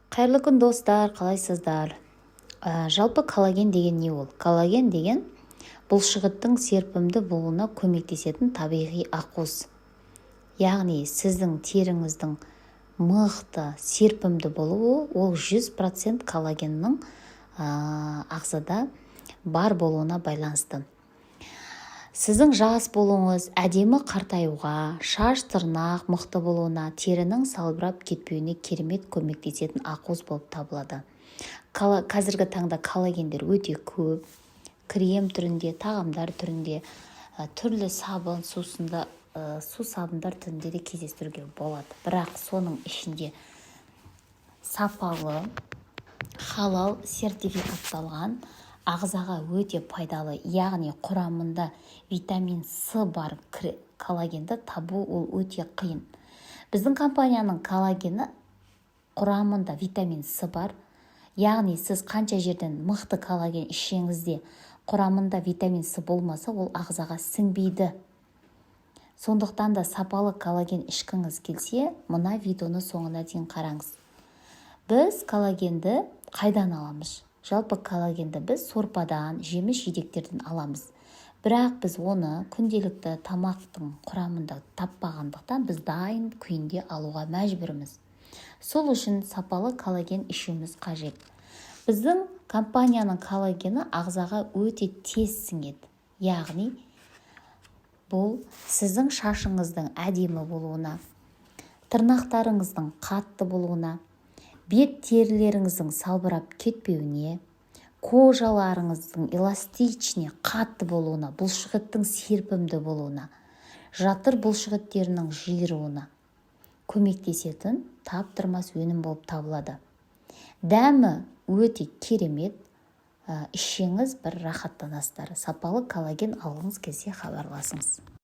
Қайырлы күн, достар! Қалайсыздар? Жалпы коллаген деген не ол? Коллаген деген бұлшықеттің серпімді болуына көмектесетін табиғи ақуыз. Яғни сіздің теріңіздің мықты, серпімді болуы ол 100% коллагеннің ағзада бар болуына байланысты. Сіздің жас болуыңыз, әдемі қартаюға, шаш, тырнақ мықты болуына, терінің салбырап кетпеуіне керемет көмектесетін ақуыз болып табылады. Қазіргі таңда коллагендер өте көп: крем түрінде, тағамдар түрінде, түрлі сабын, сусында, су сабындар түрінде де кездестіруге болады. Бірақ соның ішінде сапалы, халал сертификатталған, ағзаға өте пайдалы, яғни құрамында витамин С бар коллагенді табу ол өте қиын. Біздің компанияның коллагені құрамында витамин С бар. Яғни сіз қанша жерден мықты коллаген ішсеңіз де, құрамында витамин С болмаса, ол ағзаға сіңбейді. Сондықтан да сапалы коллаген ішкіңіз келсе, мына видеоны соңына дейін қараңыз. Біз коллагенді қайдан аламыз? Жалпы коллагенді біз сорпадан, жеміс жидектерден аламыз. Бірақ біз оны күнделікті тамақтың құрамында таппағандықтан, біз дайын күйінде алуға мәжбүрміз. Сол үшін сапалы коллаген ішуіміз қажет. Біздің компанияның коллагені ағзаға өте тез сіңеді. Яғни бұл сіздің шашыңыздың әдемі болуына, тырнақтарыңыздың қатты болуына, бет терілеріңіздің салбырап кетпеуіне, кожаларыңыздың эластичный, қатты болуына, бұлшықеттің серпімді болуына, жатыр бұлшықеттерінің жиыруына көмектесетін таптырмас өнім болып табылады. Дәмі өте керемет, ішсеңіз, бір рахаттанасыздар. Сапалы коллаген алғыңыз келсе, хабарласыңыз.